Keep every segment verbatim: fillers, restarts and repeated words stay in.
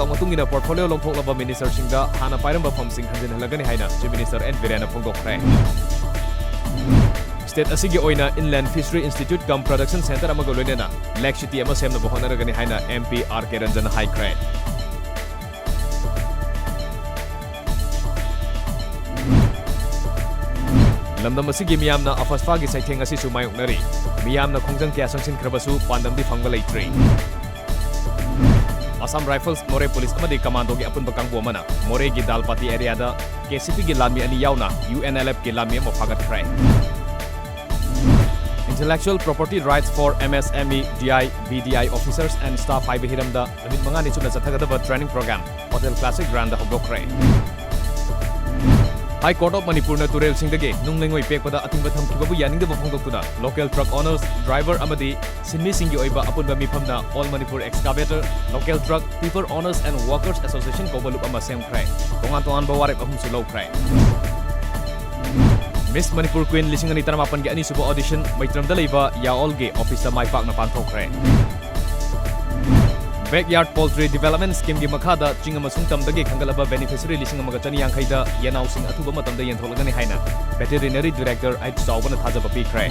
ꯃꯇꯨꯡ ꯏꯟꯅ portfolio ꯂꯧꯊꯣꯛꯂꯕ ministerꯁꯤꯡꯗ ꯍꯥꯟꯅ ꯄꯥꯏꯔꯝꯕ ꯐꯝꯁꯤꯡ ꯍꯟꯖꯤꯟꯍꯜꯂꯒꯅꯤ ꯍꯥꯏꯅ Chief Minister ꯑꯦꯟ ꯕꯤꯔꯦꯟꯅ ꯐꯣꯡꯗꯣꯛꯈ꯭ꯔꯦ꯫ State ꯑꯁꯤꯒꯤ ꯑꯣꯏꯅ Inland Fishery Institute cum Production Centre ꯑꯃꯒ ꯂꯣꯏꯅꯅ Lake City ꯑꯃ ꯁꯦꯝꯅꯕ ꯍꯣꯠꯅꯔꯒꯅꯤ ꯍꯥꯏꯅ M P R K ꯔꯟꯖꯟꯅ ꯍꯥꯏꯈ꯭ꯔꯦ꯫ ꯂꯝꯗꯝ ꯑꯁꯤꯒꯤ ꯃꯤꯌꯥꯝꯅ AFSPAꯒꯤ ꯆꯩꯊꯦꯡ ꯑꯁꯤꯁꯨ ꯃꯥꯌꯣꯛꯅꯔꯤ꯫ ꯃꯤꯌꯥꯝꯅ ꯈꯣꯡꯖꯪ ꯀꯌꯥ ꯆꯪꯁꯤꯟꯈ꯭ꯔꯕꯁꯨ ꯄꯥꯟꯗꯝꯗꯤ ꯐꯪꯕ ꯂꯩꯇ꯭ꯔꯤ꯫ Assam Rifles, Moreh Police ꯑꯃꯗꯤ Commandoꯒꯤ ꯑꯄꯨꯟꯕ ꯀꯥꯡꯕꯨ ꯑꯃꯅ ꯃꯣꯔꯦꯒꯤ ꯗꯥꯜꯄꯥꯇꯤ areaꯗ K C Pꯒꯤ ꯂꯥꯟꯃꯤ ꯑꯅꯤ ꯌꯥꯎꯅ U N L Fꯀꯤ ꯂꯥꯟꯃꯤ ꯑꯃ ꯐꯥꯒꯠꯈ꯭ꯔꯦ꯫ Intellectual Property Rights for M S M E, D I, B D I Officers and Staff ꯍꯥꯏꯕ ꯍꯤꯔꯝꯗ ꯅꯨꯃꯤꯠ ꯃꯉꯥꯅꯤ ꯆꯨꯞꯅ ꯆꯠꯊꯒꯗꯕ training program Hotel Classic Grandꯗ ꯍꯧꯗꯣꯛꯈ꯭ꯔꯦ꯫ High Court of Manipurꯅ ꯇꯨꯔꯦꯜꯁꯤꯡꯗꯒꯤ ꯅꯨꯡ ꯂꯩꯉꯣꯏ ꯄꯦꯛꯄꯗ ꯑꯊꯤꯡꯕ ꯊꯝꯈꯤꯕꯕꯨ ꯌꯥꯅꯤꯡꯗꯕ ꯐꯣꯡꯗꯣꯛꯇꯨꯅ local truck owners, driver ꯑꯃꯗꯤ ꯁꯤꯟꯃꯤꯁꯤꯡꯒꯤ ꯑꯣꯏꯕ ꯑꯄꯨꯟꯕ ꯃꯤꯐꯝꯅ All Manipur Excavator, local truck, Tipper Owners and Workers Association ꯀꯧꯕ ꯂꯨꯞ ꯑꯃ ꯁꯦꯝꯈ꯭ꯔꯦ꯫ ꯇꯣꯉꯥꯟ ꯇꯣꯉꯥꯟꯕ ꯋꯥꯔꯦꯞ ꯑꯍꯨꯝꯁꯨ ꯂꯧꯈ꯭ꯔꯦ꯫ Miss Manipur Queen ꯂꯤꯁꯤꯡ ꯑꯅꯤ ꯇꯔꯥꯃꯥꯄꯟꯒꯤ ꯑꯅꯤꯁꯨꯕ audition ꯃꯩꯇ꯭ꯔꯝꯗ ꯂꯩꯕ ꯌꯥꯑꯣꯜꯒꯤ officeꯇ ꯃꯥꯏ ꯄꯥꯛꯅ ꯄꯥꯡꯊꯣꯛꯈ꯭ꯔꯦ꯫ Backyard Poultry Development Schemeꯒꯤ ꯃꯈꯥꯗ ꯆꯤꯡ ꯑꯃꯁꯨꯡ ꯇꯝꯗꯒꯤ ꯈꯟꯒꯠꯂꯕ beneficiary ꯂꯤꯁꯤꯡ ꯑꯃꯒ ꯆꯅꯤ ꯌꯥꯡꯈꯩꯗ ꯌꯦꯅꯥꯎꯁꯤꯡ ꯑꯊꯨꯕ ꯃꯇꯝꯗ ꯌꯦꯟꯊꯣꯛꯂꯒꯅꯤ ꯍꯥꯏꯅ Veterinary Director H ꯆꯥꯎꯕꯅ ꯊꯥꯖꯕ ꯄꯤꯈ꯭ꯔꯦ꯫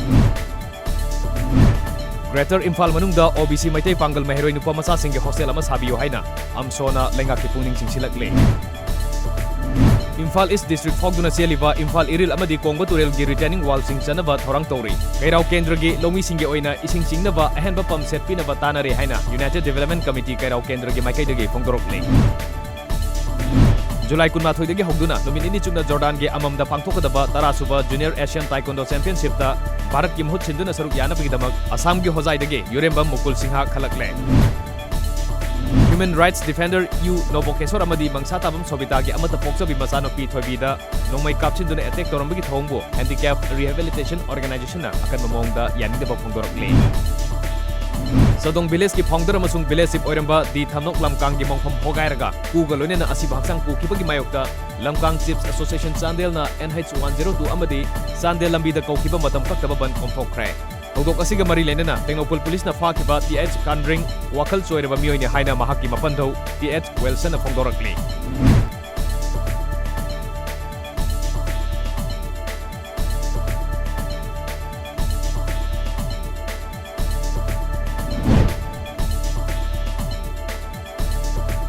Greater ꯏꯝꯐꯥꯜ ꯃꯅꯨꯡꯗ O B C ꯃꯩꯇꯩ ꯄꯥꯡꯒꯜ ꯃꯍꯩꯔꯣꯏ ꯅꯨꯄꯥ ꯃꯆꯥꯁꯤꯡꯒꯤ hostel ꯑꯃ ꯁꯥꯕꯤꯌꯨ ꯍꯥꯏꯅ ꯑꯝꯁꯣꯅ ꯂꯩꯉꯥꯛꯀꯤ ꯄꯨꯛꯅꯤꯡ ꯆꯤꯡꯁꯤꯜꯂꯛꯂꯤ꯫ ꯏꯝꯐꯥꯜ East District ꯐꯥꯎꯗꯨꯅ ꯆꯦꯜꯂꯤꯕ ꯏꯝꯐꯥꯜ ꯏꯔꯤꯜ ꯑꯃꯗꯤ ꯀꯣꯡꯕ ꯇꯨꯔꯦꯜꯒꯤ retaining wallꯁꯤꯡ ꯆꯟꯅꯕ ꯊꯧꯔꯥꯡ ꯇꯧꯔꯤ꯫ ꯀꯩꯔꯥꯎ ꯀꯦꯟꯗ꯭ꯔꯒꯤ ꯂꯧꯃꯤꯁꯤꯡꯒꯤ ꯑꯣꯏꯅ ꯏꯁꯤꯡ ꯆꯤꯡꯅꯕ ꯑꯍꯦꯟꯕ pump set ꯄꯤꯅꯕ ꯇꯥꯟꯅꯔꯦ ꯍꯥꯏꯅ United Development Committee ꯀꯩꯔꯥꯎ ꯀꯦꯟꯗ꯭ꯔꯒꯤ ꯃꯥꯏꯀꯩꯗꯒꯤ ꯐꯣꯡꯗꯣꯔꯛꯂꯤ꯫ ꯖꯨꯂꯥꯏ ꯀꯨꯟꯃꯥꯊꯣꯏꯗꯒꯤ ꯍꯧꯗꯨꯅ ꯅꯨꯃꯤꯠ ꯅꯤꯅꯤ ꯆꯨꯞꯅ ꯖꯣꯔꯗꯥꯟꯒꯤ ꯑꯃꯝꯗ ꯄꯥꯡꯊꯣꯛꯀꯗꯕ ꯇꯔꯥꯁꯨꯕ Junior Asian Taekwondo Championshipꯇ ꯚꯥꯔꯠꯀꯤ ꯃꯍꯨꯠ ꯁꯤꯟꯗꯨꯅ ꯁꯔꯨꯛ ꯌꯥꯅꯕꯒꯤꯗꯃꯛ ꯑꯁꯥꯝꯒꯤ ꯍꯣꯖꯥꯏꯗꯒꯤ ꯌꯨꯔꯦꯝꯕꯝ ꯃꯨꯀꯨꯜ Singh ꯈꯜꯂꯛꯂꯦ꯫ Human Rights Defender U ꯅꯣꯕꯣꯀꯦꯁꯣꯔ ꯑꯃꯗꯤ ꯃꯪꯁꯥ ꯇꯥꯕꯝ ꯁꯣꯕꯤꯇꯥꯒꯤ ꯑꯃꯠꯇ ꯄꯣꯛꯆꯕꯤ ꯃꯆꯥꯅꯨꯄꯤ ꯊꯣꯏꯕꯤꯗ ꯅꯣꯡꯃꯩ ꯀꯥꯞꯁꯤꯟꯗꯨꯅ attack ꯇꯧꯔꯝꯕꯒꯤ ꯊꯧꯑꯣꯡꯕꯨ Handicap Rehabilitation Organizationꯅ ꯑꯀꯟꯕ ꯃꯑꯣꯡꯗ ꯌꯥꯅꯤꯡꯗꯕ ꯐꯣꯡꯗꯣꯔꯛꯂꯤ꯫ ꯆꯥꯗꯣꯡ villageꯀꯤ founder ꯑꯃꯁꯨꯡ village chief ꯑꯣꯏꯔꯝꯕ ꯗꯤ ꯊꯝꯅꯣꯛ ꯂꯝꯀꯥꯡꯒꯤ ꯃꯣꯡꯐꯝ ꯍꯣꯒꯥꯏꯔꯒ ꯀꯨꯒ ꯂꯣꯏꯅꯅ ꯑꯁꯤꯕ ꯍꯛꯆꯥꯡ ꯄꯨꯈꯤꯕꯒꯤ ꯃꯥꯌꯣꯛꯇ Lamkang Chiefs Association ꯆꯥꯟꯗꯦꯜꯅ N H one zero two ꯑꯃꯗꯤ ꯆꯥꯟꯗꯦꯜ ꯂꯝꯕꯤꯗ ꯀꯧꯈꯤꯕ ꯃꯇꯝ ꯀꯛꯇꯕ ꯕꯟꯗ ꯀꯣꯝꯊꯣꯛꯈ꯭ꯔꯦ꯫ ꯊꯧꯗꯣꯛ ꯑꯁꯤꯒ ꯃꯔꯤ ꯂꯩꯅꯅ ꯇꯦꯡꯅꯧꯄꯜ ꯄꯨꯂꯤꯁꯅ ꯐꯥꯈꯤꯕ ꯇꯤ ꯑꯩꯆ ꯀꯥꯟꯔꯤꯡ ꯋꯥꯈꯜ ꯆꯣꯏꯔꯕ ꯃꯤꯑꯣꯏꯅꯤ ꯍꯥꯏꯅ ꯃꯍꯥꯛꯀꯤ ꯃꯄꯟꯊꯧ ꯇꯤ ꯑꯩꯆ ꯋꯤꯜꯁꯟꯅ ꯐꯣꯡꯗꯣꯔꯛꯂꯤ꯫